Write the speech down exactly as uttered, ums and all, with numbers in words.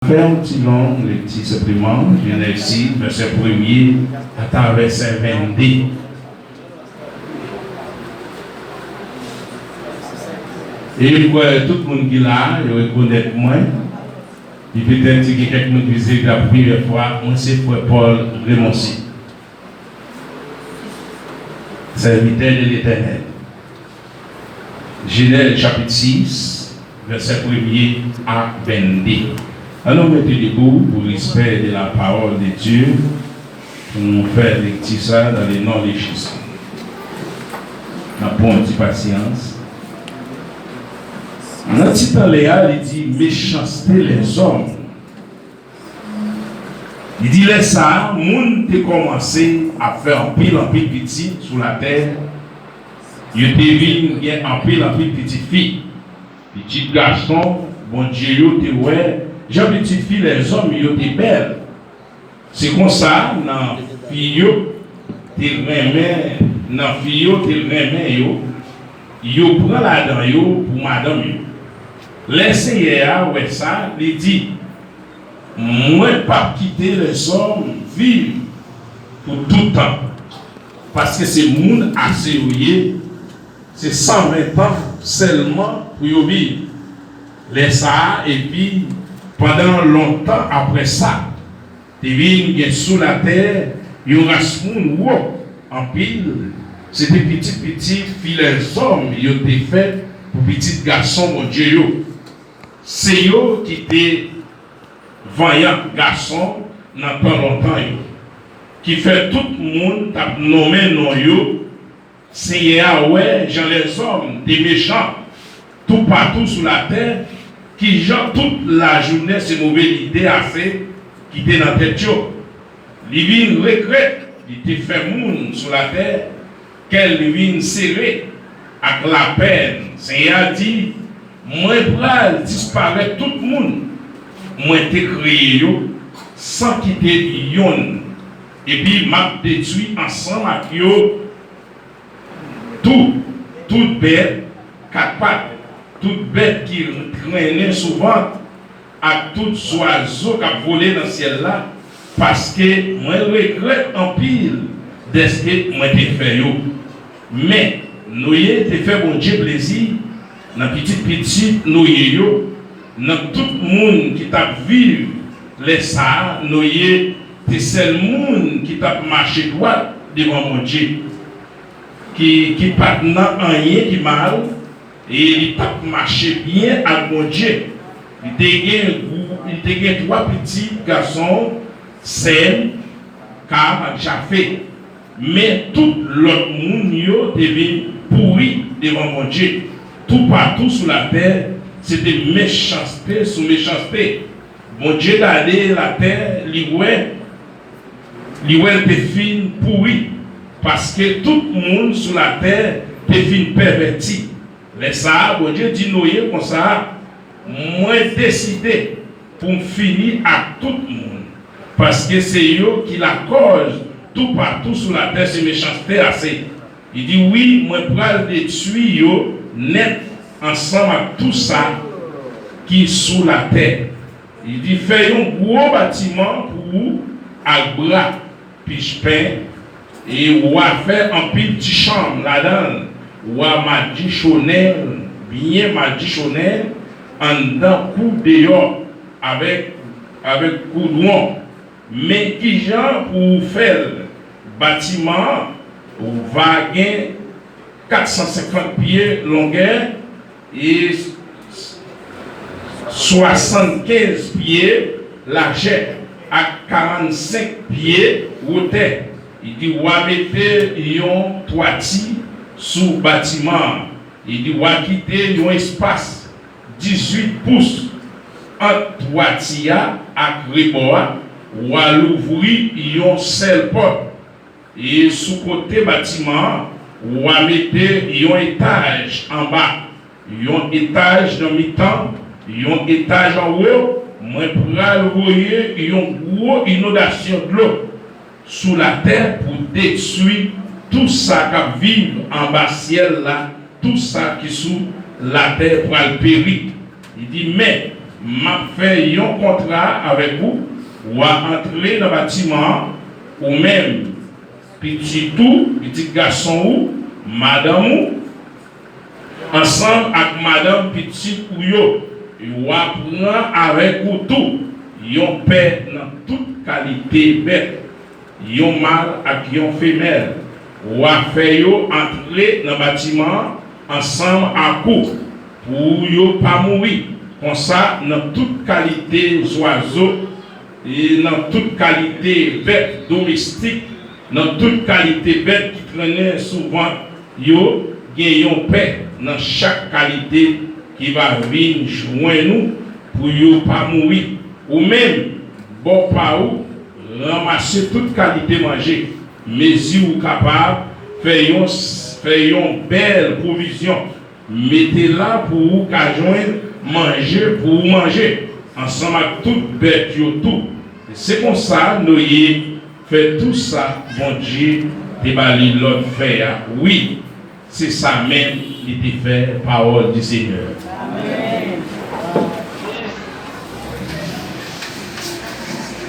Fè yon ti long lekti senpleman, Jenèz sis, vèsè premye ata vèsè vennde. E m kwè tout moun ki la a, yo rekonèt mwen. E petèt si gen kèk moun ki vizite la pou premyè fwa, mwen se frè Paul Remoncy, serviteur de l'Éternel. Jenèz chapit sis, vèsè premye a vennde. Ann nou mete debou pour respect de la parole de Dieu, pou nou fè lekti sa dans le nom de Jésus. N ap pran yon ti pasyans. Nan tit anlè a, li di mechanste lèzòm. Li di lè sa a, moun te kòmanse ap fè anpil anpil pitit sou latè. Yo te vin gen anpil anpil pitit fi. Pitit gason Bondye yo te wè jan pitit fi lèzòm yo te bèl. Se konsa, nan fi yo te renmen, nan fi yo te renmen yo, yo pran ladan yo pou madanm yo. Lè Senyè a wè sa, li di, mwen p ap kite lèzòm viv pou tout tan, paske se moun ase yo ye, se san ven tan sèlman pou yo viv. Lè sa a, epi pandan lontan apre sa, te vin gen sou latè yon ras moun wo anpil, se te pitit pitit fi lèzòm yo te fè pou pitit gason Bondye yo. Se yo ki te vanyan gason nan tan lontan yo, ki fè tout moun t ap nonmen non yo. Senyè a wè jan lèzòm te mechan toupatou sou latè, kijan tout lajounen se move lide ase ki te nan tèt yo. Li vin regrèt li te fè moun sou latè, kè l vin sere ak lapèn. Senyè a di, mwen pral disparèt tout moun mwen te kreye yo, san kite yonn, epi m ap detwi ansanm ak yo tou, tout bèt kat pat, tout bèt ki trennen sou vant, ak tout zwazo k ap vole nan syèl la, paske mwen regrèt anpil dèske mwen te fè yo. Men, Noye te fè Bondye plezi nan pitit pitit Noye yo, nan tout moun ki t ap viv lè sa a. Noye te sèl moun ki t ap mache dwat devan Bondye, ki, ki pa t nan anyen ki mal, e li t ap mache byen ak Bondye. Li te gen, li te gen twa pitit gason, Sèm, Kam ak Jafet. Men tout lòt moun yo te vin pouri devan Bondye. Toupatou sou latè, se te mechanste sou mechanste. Bondye gade latè, li wè, li wè l te fin pouri, paske tout moun sou latè te fin pèvèti. Lè sa a, Bondye di Noye konsa, mwen deside pou m fini ak tout moun, paske se yo ki lakòz toupatou sou latè se mechanste ase. Li di, wi, mwen pral detwi yo nèt ansanm ak tou sa ki sou latè. Li di, fè yon gwo batiman pou ou ak bra pichpen, e w a fè anpil ti chanm ladan l. W a madichonnen l, byen madichonnen l, anndan kou deyò, avèk, avèk goudwon. Men kijan pou w fè l? Batiman an va gen kat san senkant pye longè e swasannkenz pye lajè ak karannsenk pye wotè. Li di, w a mete yon twati sou batiman an. Li di, w a kite yon espas dizuit pous ant twati a ak rebò a, w a louvri yon sèl pòt. E sou kote batiman an, w a mete yon etaj anba, yon etaj nan mitan, yon etaj anwo. Mwen pral voye yon gwo inondasyon dlo sou latè pou detwi tou sa k ap viv anba syèl la, tou sa ki sou latè pral peri. Li di, men, M ap fè yon kontra avèk ou. W a antre nan batiman an, ou menm, pitit ou, pitit gason ou, madanm ou, ansanm ak madanm pitit ou yo. W a pran avèk ou tou yon pè nan tout kalite bèt, yon mal ak yon femèl. W a fè yo antre nan batiman an ansanm ak ou, pou yo pa mouri. Konsa, nan tout kalite zwazo, e nan tout kalite bèt domestik, nan tout kalite bèt ki trennen sou vant yo, gen yon pè nan chak kalite ki va vin jwenn ou pou yo pa mouri. Ou menm, bò pa ou, ranmase tout kalite manje, mezi ou kapab, fè yon, fè yon bèl pwovizyon. Mete la pou ou ka jwenn manje pou ou manje, ansanm ak tout bèt yo tou. Se konsa Noye fè tou sa Bondye te ba li lòd fè a. Wi, se sa menm li te fè, parole du Seigneur.